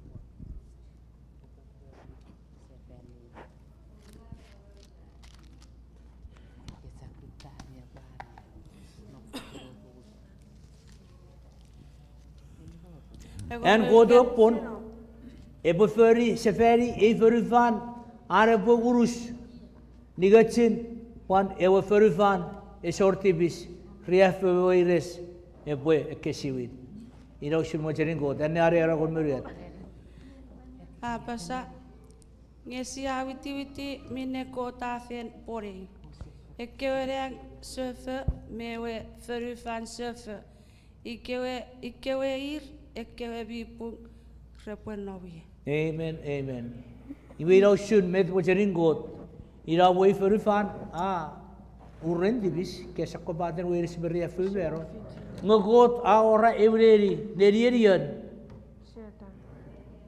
An Kot ewe pwon epwe fori sefani ei fonufan, an epwe unus nikochin, pwan ewe fonufan ese wor tipis, riaffou me weires epwe ekkesiwin. Ina usun mochenin Kot, anneani engon me unungat. A apasa, nge sia witiwiti minne Kot a fen pwonei, ekkewe nang sefo me ewe fonufan sefo, ikewe, ikewe ir ekkewe mi pung repwe nom ie. Amen, amen. Iwe ina usun met mochenin Kot, ina pwe ei fonufan a uren tipis, ke sokkopaten weires me riaffou me mano. Nge Kot a awora ew neni, nenien ion?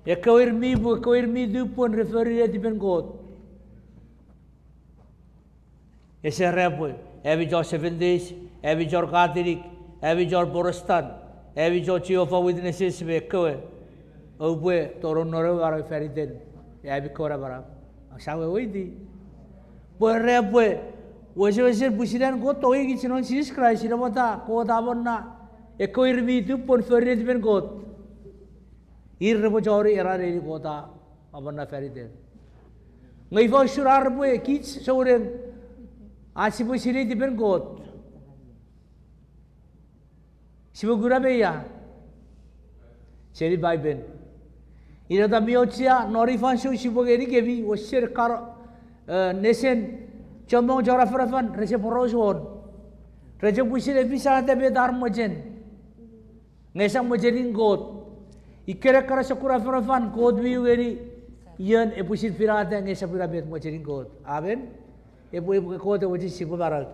Ekkewe ir mi pung, ekkewe ir mi tupwen re fori netipen Kot. Ese era pwe, ami chon Seventh Days, ami chon Katolik, ami chon Protestant, ami chon Jehovah Witnesses me ekkewe, oupwe tonong non ewe manau fan iten ami kewe namanam. Sia weweiti. Pwe era pwe, wesewesen pwisin an Kot tongei kich non Jises Kraist, ina pwata Kot a amonna ekkewe ir mi tupwen fori netipen Kot. Ir repwe choni ena neni Kot a amonna fan iter. Nge ifa usun ar repwe kich souneng ach sipwe sinei tipen Kot? Sipwe kuna me ia? Seni Paipen. Ina ta mi auchea non ei fansoun sipwe ngenikemi wesen kar, eh, nesen chommong chon afanafan rese poraus won. Re chok pwisin efisata met ar mochen. Nge esap mochenin Kot. Ikkena ekkana sokkun afanafan Kot mi u ngeni, ion epwisin finata nge esap ina met mochenin Kot. Amen? Epwe, epwe Kot ewe mochen sipwe manau.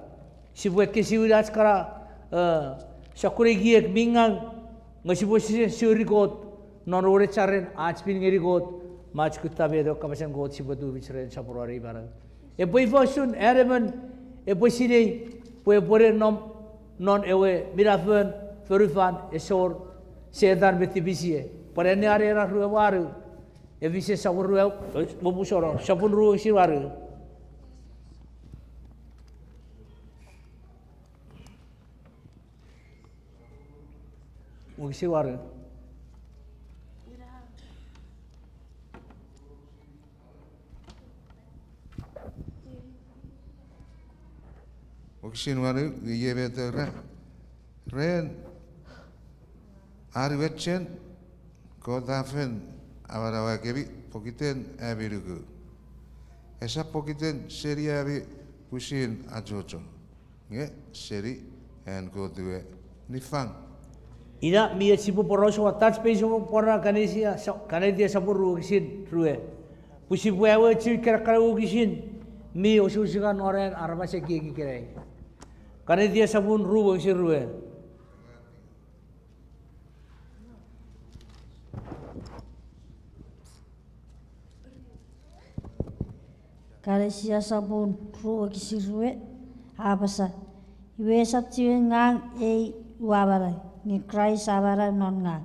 Sipwe ekkesiwini ach kana, eh, sokkun ekiek mi ngaw, nge sipwe sise suri Kot, non wenecharen ach pin ngeni Kot, me ach kutta met ewe kapasen Kot sipwe tufich ren soponon ei manau. Epwe ifa usun an emon epwe sinei pwe epwe ne nom non ewe minafon fonufan ese wor Setan me tipis ie? Pwan anneani ena rue wanu. Efisus sopun rue, eh, wopusono, sopun rue wokisin wanu. Wokisin wanu. Wokisin wanu, iei met a era: Ren anuechen Kot a fen amanauakemi pokiten ami nuku. Esap pokiten seni ami pwisin achocho, nge seni an Kot we niffang. Ina mi och sipwe poraus won, ach pwe sipwe pwora Kalesia, so-, Kalesia sopun rue wokisin rue. Pwe sipwe awewe ekkana wokisin mi osukosuka non an aramas ekiek ikenai. Kalesia sopun rue wokisin rue. Kalesia sopun rue wokisin rue, a apasa: Iwe esap chiwen ngang ei ua manau, nge Kraist a manau non ngang.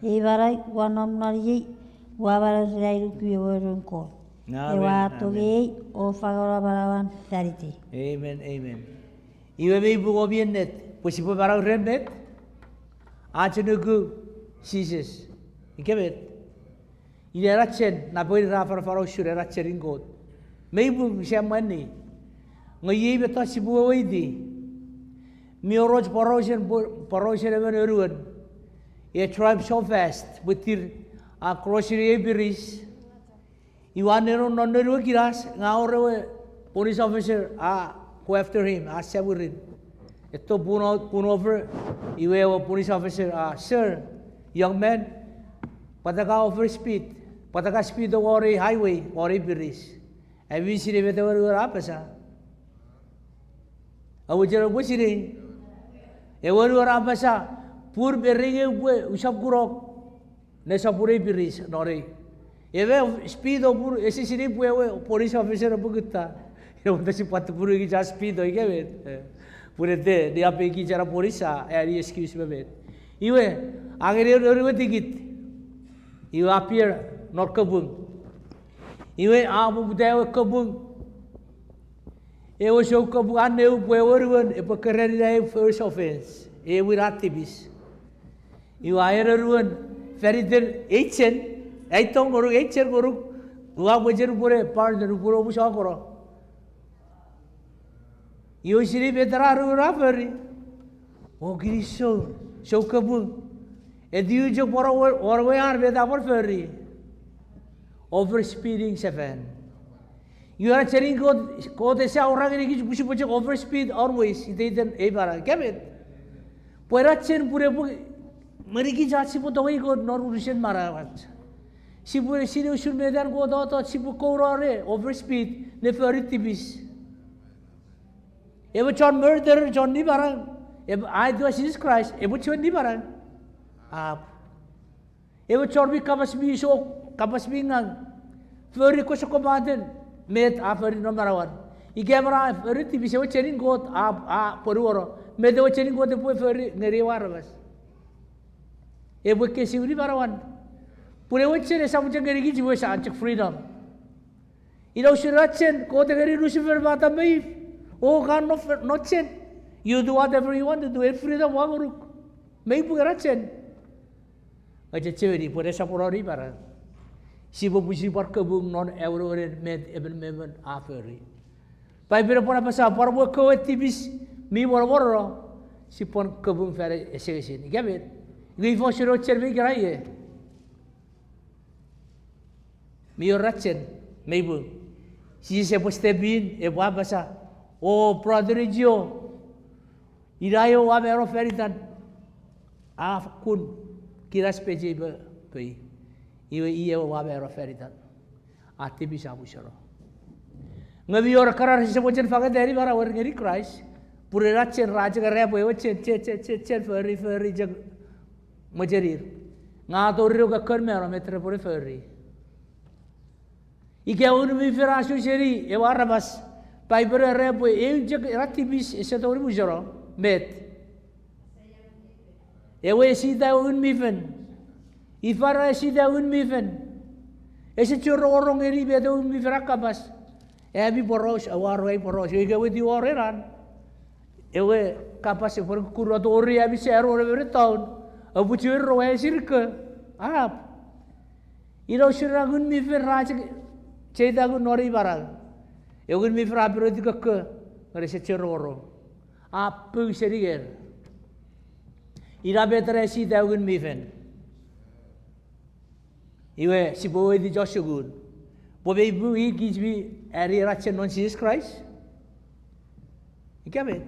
Ei manau ua nom non iei, ua manau ren ai nuku ewe Noun Kot, ewe a tongei o fangeno manauan fan itei. Amen, amen. Iwe mei pung o mi ennet pwe sipwe manau ren met? Ach nuku Jises. Ika met? Ina ena chen, napengeni ra afanafana usun ena chenin Kot. Mei pung, sia mwanni. Nge iei mettoch sipwe weweiti. Mi wor och porausen, porausen emon anuon. E drive so fast, pwe tir a crossini ei bridge. Iwe a neno non noun we kinas, nge a wor ewe police officer a go after him, a samwirin. Eto pull o-, pull over, iwe ewe police officer a, Sir, young man, pwata ka over speed, pwata ka speed won ei highway, won ei bridge? Ami sinei met ewe anuon a apasa? Awewe, epwe sinei. Ewe anuon a apasa, Pun me ringeu pwe usap kunok ne sopun ei bridge non ei. Ewe speed o pun, ese sinei pwe ewe police officer epwe kutta. Ina pwata sipwe pwan tupunuikich ach speed o ika met. Eh, pun ete, ni apeikich ena police a, ani excuse me met. Iwe, a ngeni noun we tikit. Iwe a appear non kapung. Iwe a poputa ewe kapung. Ewe soukapung a neu pwe ewe anuon epwe keran ina ew first offense, ewe ina tipis. Iwe a era anuon fan iten ei chen, ai tong ngonuk, ei chen ngonuk, ua mochen upwene pardon, upwene omusano. Iwe sinei met ena anuon a fori? O kinisou, soukapung. Etiwa chok pwan wor, wor ewe an met a pwan fori. Overspeeding sefan. Iwe ena chenin Kot, Kot ese awora ngenikich pwe sipwe chok overspeed always, iteiten ei manau. Ika met? Pwe ena chen pun epwe ngenikich ach sipwe tongei Kot non unusen manauach. Sipwe sinei usun met an Kot otot, sipwe kouno ne overspeed ne fori tipis. Ewe chon murder, chon nimanau, epwe, a etiwa Jises Kraist, epwe chiwen nimanau? Apw. Ewe chon mi kapas mi sok, kapas mi ngaw, fori ekkewe sokkopaten met a fori non manauan. Ika emon a fori tipis, ewe chenin Kot a, a pwonuono. Met ewe chenin Kot epwe fori ngeni ewe aramas? Epwe ekkesiwini manauan. Pun ewe chen esap chok ngenikich iwe sia chok freedom. Ina usun ena chen Kot a ngeni Lucifer me Adam me Eve. O ka no, no chen. You do whatever you want to do, en freedom ua ngonuk. Mei pung ena chen. Nge chechemeni pwe esap wor ei manau. Sipwe pwisin pwan kapung non awenewenen met emon me emon a fori. Paipen a pwan apasa pwan pwe ekkewe tipis mi monomon, sipwe pwan kapung fan asengesin. Ika met? Nge ifa usun ewe chen me ikenai e? Mi wor ach chen, mei pung. Jises epwe step in, epwe apasa, o brother Joe, ina ewe ua mano fan itan. A fakkun kinas pechei pei. Iwe i ewe ua mano fan itan. A tipis a museno. Nge mi wor ekkana rese mochen fangeta ewe manau wor ngeni Kraist. Pun ena chen ra chok era pwe ewe chen, chen, chen, chen, chen fori, fori chok mochenir. Nge a tori ewe kokkon mano met repwene fori. Ika ewe Ngun mi Fel a su seni ewe aramas, Paipen a era pwe eu chok ena tipis ese tongeni museno, met? Ewe esita ewe Ngun mi Fel. Ifa ra esita ewe Ngun mi Fel? Ese chuen rongorong ngeni met ewe Ngun mi Fel a kapas. Ami poraus, aua rong ai poraus. Ika weti wor enan, ewe kapas epwe kukkun tori ami sano ne mene taun. Oupwe chuen rong ai siriko. Ap. Ina usun ena Ngun mi Fel ra chok cheita ngun non ei manau. Ewe Ngun mi Fel a penoti kokko, nge rese chuen rongorong. A pung seni nge. Ina met ena esita ewe Ngun mi Fel. Iwe sipwe weweiti chon sukun pwe mei pung kich mi ani ena chen non Jises Kraist. Ika met?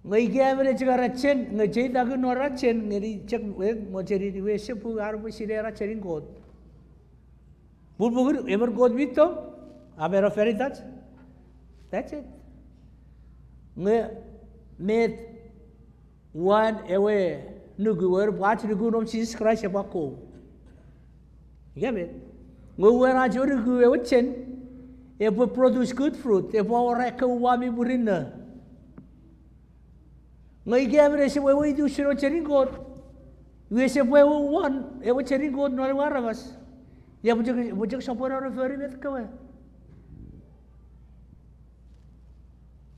Nge ika emon e chok ena chen, nge cheita ngun non ena chen, ngeni chok, e, mochenin, iwe ese pung an epwe sinei ena chenin Kot. Pun pungun emon Kot mi tong, a mano fan itach. That's it. Nge met uwan ewe nuku, ewe pwach nuku non Jises Kraist epwe akkom. Ika met? Nge uwan ach ewe nuku ewe chen, epwe produce good fruit, epwe awora ekkewe uwa mi murinno. Nge ika emon ese weweiti usun ewe chenin Kot, iwe ese pwe ewe uwan ewe chenin Kot non ewe aramas. Ia pwe chok, pwe chok sopweno ne fori met kewe.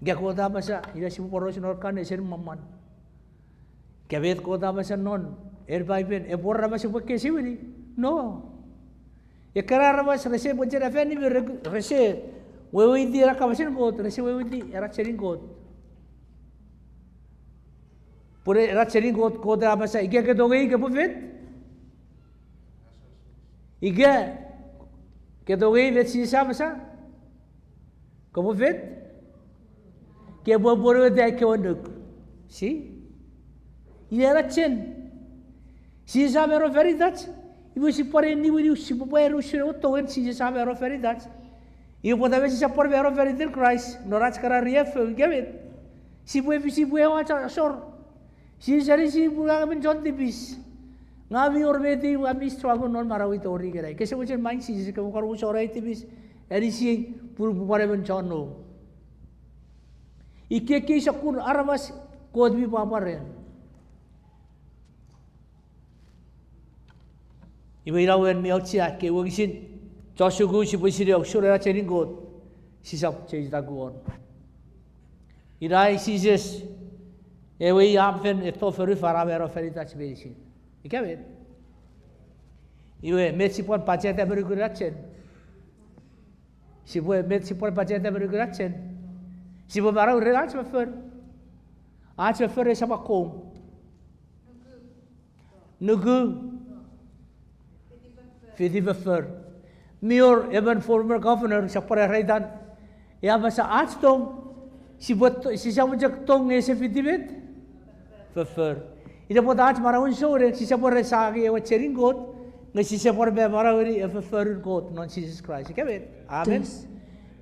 Ika Kot a apasa, ina sipwe poraus non kan esen mwamwan. Ika met Kot a apasa non ei Paipen, epwe wor aramas epwe kesiwini? No. Ekkana aramas rese mochen afanni me rese weweiti ena kapasen Kot, rese weweiti ena chenin Kot. Pun ena chenin Kot, Kot a apasa, ika ke tongei kopwe fet. Ika ke tongei met Jises a apasa, kopwe fet, kopwe apwonueta ekkewe annuk. Si? Ina ena chen. Jises a mano fan itach, iwe sipwe pwan niwin, sipwe pwan usun ewe tongen Jises a mano fan itach. Iwe pwata me sisap pwan mano fan iten Kraist non ach kana riaffou ika met? Sipwe, sipwe ew ach asor. Jises a anisi pun ngang emon chon tipis. Ngang mi wor met ei ua mi struggle non manauei tori ikenai. Kese mochen main Jises, kopwe kan usun ai tipis, anisiei pun upwe pwan emon chon nom. Ikkei ekkei sokkun aramas Kot mi pwapwa ren. Iwe ina wen mi auchea ekkei wokisin, chon sukun sipwe sinei usun ena chenin Kot, sisap cheitaku won. Ina Jises, ewe i a fen eto fonufan a mano fan itach meinisin. Ika met? Iwe met sipwe pacheta me nukun ena chen? Sipwe, met sipwe pacheta me nukun ena chen? Sipwe manau ren ach foffor. Ach foffor esap akkom. Nuku. Fiti foffor. Mi wor emon former governor, sap pwan era itan, e apasa ach tong, sipwe to-, sisap chok tong nge ese fiti met? Foffor. Ina pwata ach manauen souneng, sisap pwan sani ewe chenin Kot, nge sisap pwan manaueni ewe fofforun Kot non Jises Kraist. Ika met? Amen.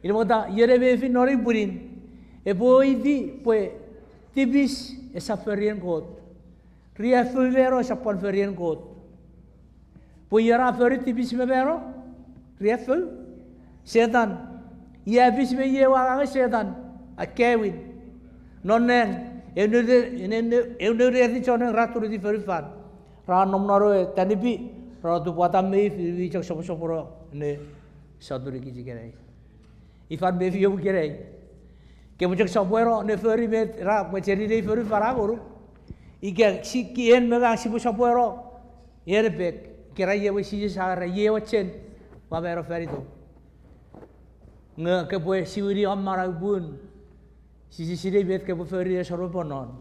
Ina pwata ion a mefi non ei pwinin, epwe weweiti pwe tipis esap forien Kot. Riaffou me mano esap pwan forien Kot. Pwe ion a fori tipis me mano? Riaffou? Setan. Ia fis me ie ua angangen Setan? Akewin. Non nang, eu noun, eu noun eti chon nang ra turutiw fonufan. Ra nom non ewe tanipi, ra tupwata me ifi, iwe chok soposopono ne sotuni kich ikenai. Ifan mefiom ikenai? Kopwe chok sopweno ne fori met ra mochenin ei fonufan a ngonuk. Ika si-, ika en me ngang sipwe sopweno, en epek, ika ra ie ewe Jises a era, ie ewe chen ua mano fan itom. Nge kopwe siwini om manau pun sise sinei met kopwe fori ne soropon non.